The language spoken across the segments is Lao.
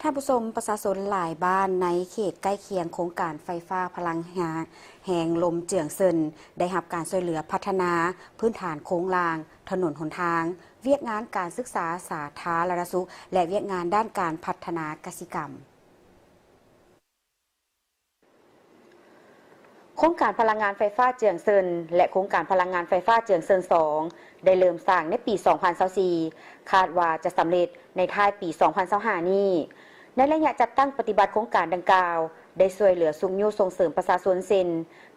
ທ່ານຜູ້ຊົມ, ປະຊາຊົນຫຼາຍບ້ານໃນເຂດໃກ້ຄຽງໂຄງການໄຟຟ້າພະລັງງານແຮງລົມເຈືອງເຊິນ ໄດ້ຮັບການຊ່ວຍເຫຼືອພັດທະນາພື້ນຖານໂຄງລ່າງ, ຖະໜົນຫົນທາງ, ວຽກງານການສຶກສາສາທາລະນະສຸກ ແລະ ວຽກງານດ້ານການພັດທະນາກະສິກຳ. ໂຄງການພະລັງງານໄຟຟ້າເຈືອງເຊິນ ແລະ ໂຄງການພະລັງງານໄຟຟ້າເຈືອງເຊິນສອງ ໄດ້ເລີ່ມສ້າງໃນປີສອງພັນຊາວສີ່ ຄາດວ່າຈະສຳເລັດໃນທ້າຍປີສອງພັນຊາວຫ້ານີ້. ໃນໄລຍະຈັດຕັ້ງປະຕິບັດໂຄງການດັ່ງກ່າວ ໄດ້ຊ່ວຍເຫຼືອຊຸກຍູ້ສົ່ງເສີມປະຊາຊົນ ເຊັ່ນ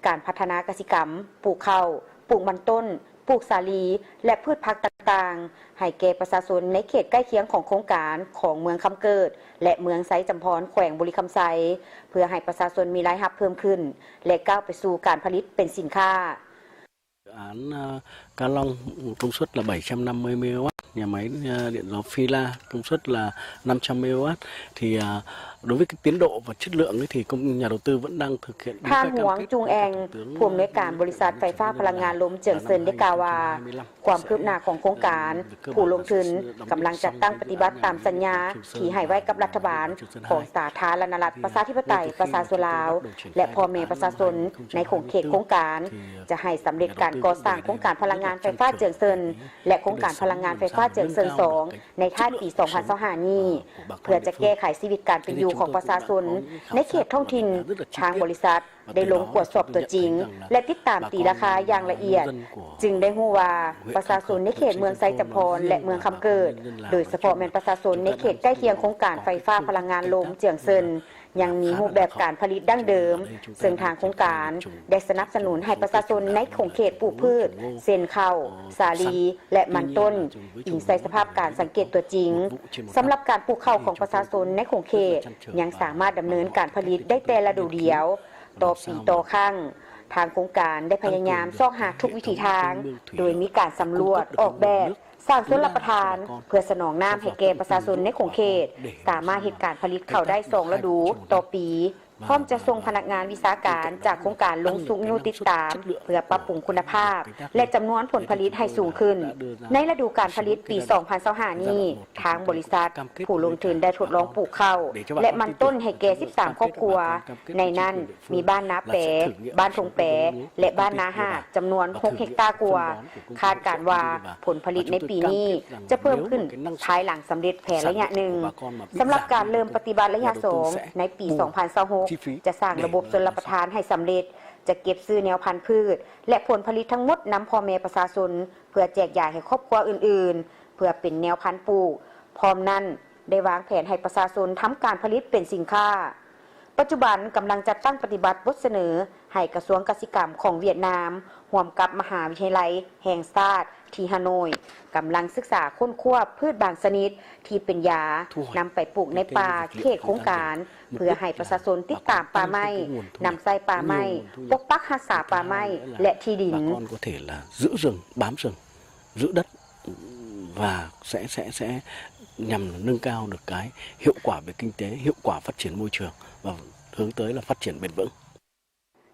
ການພັດທະນາກະສິກຳ, ປູກເຂົ້າ, ປູກມັນຕົ້ນ, ປູກສາລີ ແລະ ພືດຜັກຕ່າງໆ ໃຫ້ແກ່ປະຊາຊົນໃນເຂດໃກ້ຄຽງຂອງໂຄງການຂອງເມືອງຄຳເກີດ ແລະ ເມືອງໄຊຈຳພອນ ແຂວງບໍລິຄຳໄຊ ເພື່ອໃຫ້ປະຊາຊົນມີລາຍຮັບເພີ່ມຂຶ້ນ ແລະ ກ້າວໄປສູ່ການຜະລິດເປັນສິນຄ້າ. Dự án, à, Ca Long công suất là bảy trăm năm mươi mê-ga-oát, nhà máy, à, điện gió Phi La công suất là năm trăm mê-ga-oát. Thì, à, đối với cái tiến độ và chất lượng ấy thì công, nhà đầu tư vẫn đang thực hiện đúng ທ່ານ các ຫວງ cam kết ຈຸງແອງ với Thủ tướng ຜູ້ອຳນວຍການບໍລິສັດໄຟຟ້າພະລັງງານລົມເຈືອງເຊິນ ໄດ້ກ່າວວ່າ ຄວາມຄືບໜ້າຂອງໂຄງການ, ຜູ້ລົງທຶນກຳລັງຈັດຕັ້ງປະຕິບັດຕາມສັນຍາທີ່ໃຫ້ໄວ້ກັບລັດຖະບານຂອງສາທາລະນະລັດປະຊາທິປະໄຕປະຊາຊົນລາວ ແລະ ພໍ່ແມ່ປະຊາຊົນໃນຂົງເຂດໂຄງການ ຈະໃຫ້ສຳເລັດການກໍ່ສ້າງໂຄງການພະລັງງານໄຟຟ້າເຈືອງເຊິນ ແລະ ໂຄງການພະລັງງານໄຟຟ້າເຈືອງເຊິນສອງ ໃນທ້າຍປີສອງພັນຊາວຫ້ານີ້ ເພື່ອຈະແກ້ໄຂຊີວິດການເປັນຢູ່ຂອງປະຊາຊົນໃນເຂດທ້ອງຖິ່ນ. ທາງບໍລິສັດ ໄດ້ລົງກວດສອບຕົວຈິງ ແລະ ຕິດຕາມຕີລາຄາຢ່າງລະອຽດ ຈຶ່ງໄດ້ຮູ້ວ່າປະຊາຊົນໃນເຂດເມືອງໄຊຈຳພອນ ແລະ ເມືອງຄຳເກີດ ໂດຍສະເພາະແມ່ນປະຊາຊົນໃນເຂດໃກ້ຄຽງໂຄງການໄຟຟ້າພະລັງງານລົມເຈືອງເຊິນ ຍັງມີຮູບແບບການຜະລິດດັ້ງເດີມ, ເຊິ່ງທາງໂຄງການໄດ້ສະໜັບສະໜູນໃຫ້ປະຊາຊົນໃນຂົງເຂດປູກພືດ ເຊັ່ນ ເຂົ້າ, ສາລີ ແລະ ມັນຕົ້ນ, ອີງໃສ່ສະພາບການສັງເກດຕົວຈິງ. ສຳລັບການປູກເຂົ້າຂອງປະຊາຊົນໃນຂົງເຂດ ຍັງສາມາດດຳເນີນການຜະລິດໄດ້ແຕ່ລະດູດຽວ ຕໍ່ປີຕໍ່ຄັ້ງ. ທາງໂຄງການໄດ້ພະຍາຍາມຊອກຫາທຸກວິທີທາງ ໂດຍມີການສຳຫຼວດ, ອອກແບບ, ສ້າງຊົນລະປະທານ ເພື່ອສະໜອງນ້ຳໃຫ້ແກ່ປະຊາຊົນໃນຂົງເຂດ ສາມາດເຮັດການຜະລິດເຂົ້າໄດ້ສອງລະດູຕໍ່ປີ, ພ້ອມຈະສົ່ງພະນັກງານວິຊາການຈາກໂຄງການລົງຊຸກຍູ້ຕິດຕາມ ເພື່ອປັບປຸງຄຸນນະພາບ ແລະ ຈຳນວນຜົນຜະລິດໃຫ້ສູງຂຶ້ນ. ໃນລະດູການຜະລິດປີສອງພັນຊາວຫ້ານີ້, ທາງບໍລິສັດ ຜູ້ລົງທຶນໄດ້ທົດລອງປູກເຂົ້າ ແລະ ມັນຕົ້ນໃຫ້ແກ່ສິບສາມຄອບຄົວ, ໃນນັ້ນມີບ້ານນາແປ, ບ້ານທົ່ງແປ ແລະ ບ້ານນາຫາດ ຈຳນວນຫົກເຮັກຕາກວ່າ. ຄາດການວ່າຜົນຜະລິດໃນປີນີ້ຈະເພີ່ມຂຶ້ນພາຍຫຼັງສຳເລັດແຜນໄລຍະໜຶ່ງ. ສຳລັບການເລີ່ມປະຕິບັດໄລຍະສອງ ໃນປີສອງພັນຊາວຫົກ ຈະສ້າງລະບົບຊົນລະປະທານໃຫ້ສຳເລັດ, ຈະເກັບຊື້ແນວພັນພືດ ແລະ ຜົນຜະລິດທັງໝົດນຳພໍ່ແມ່ປະຊາຊົນ ເພື່ອແຈກຢາຍໃຫ້ຄອບຄົວອື່ນໆ ເພື່ອເປັນແນວພັນປູກ. ພ້ອມນັ້ນ ໄດ້ວາງແຜນໃຫ້ປະຊາຊົນທຳການຜະລິດເປັນສິນຄ້າ. ປັດຈຸບັນກຳລັງຈັດຕັ້ງປະຕິບັດບົດສະເໜີໃຫ້ກະຊວງກະສິກຳຂອງຫວຽດນາມ ຮ່ວມກັບມະຫາວິທະຍາໄລແຫ່ງຊາດທີ່ຮາໂນຍ ກຳລັງສຶກສາຄົ້ນຄວ້າພືດບາງຊະນິດທີ່ເປັນຢາ ນຳໄປປູກໃນປ່າເຂດໂຄງການ ເພື່ອໃຫ້ປະຊາຊົນຕິດຕາມປ່າໄມ້, ນຳໃຊ້ປ່າໄມ້, ປົກປັກຮັກສາປ່າໄມ້ ແລະ ທີ່ດິນ. Bà con có thể là giữ rừng, bám rừng, giữ đất và sẽ, sẽ, sẽ nhằm nâng cao được cái hiệu quả về kinh tế, hiệu quả phát triển môi trường và hướng tới là phát triển bền vững.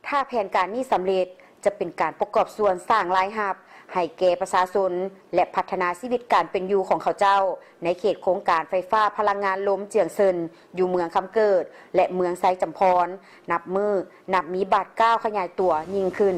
ຖ້າແຜນການນີ້ສຳເລັດ, ຈະເປັນການປະກອບສ່ວນສ້າງລາຍຮັບໃຫ້ແກ່ປະຊາຊົນ ແລະ ພັດທະນາຊີວິດການເປັນຢູ່ຂອງເຂົາເຈົ້າ ໃນເຂດໂຄງການໄຟຟ້າພະລັງງານລົມເຈືອງເຊິນ ຢູ່ເມືອງຄຳເກີດ ແລະ ເມືອງໄຊຈຳພອນ ນັບມື້ນັບມີບາດກ້າວຂະຫຍາຍຕົວຍິ່ງຂຶ້ນ.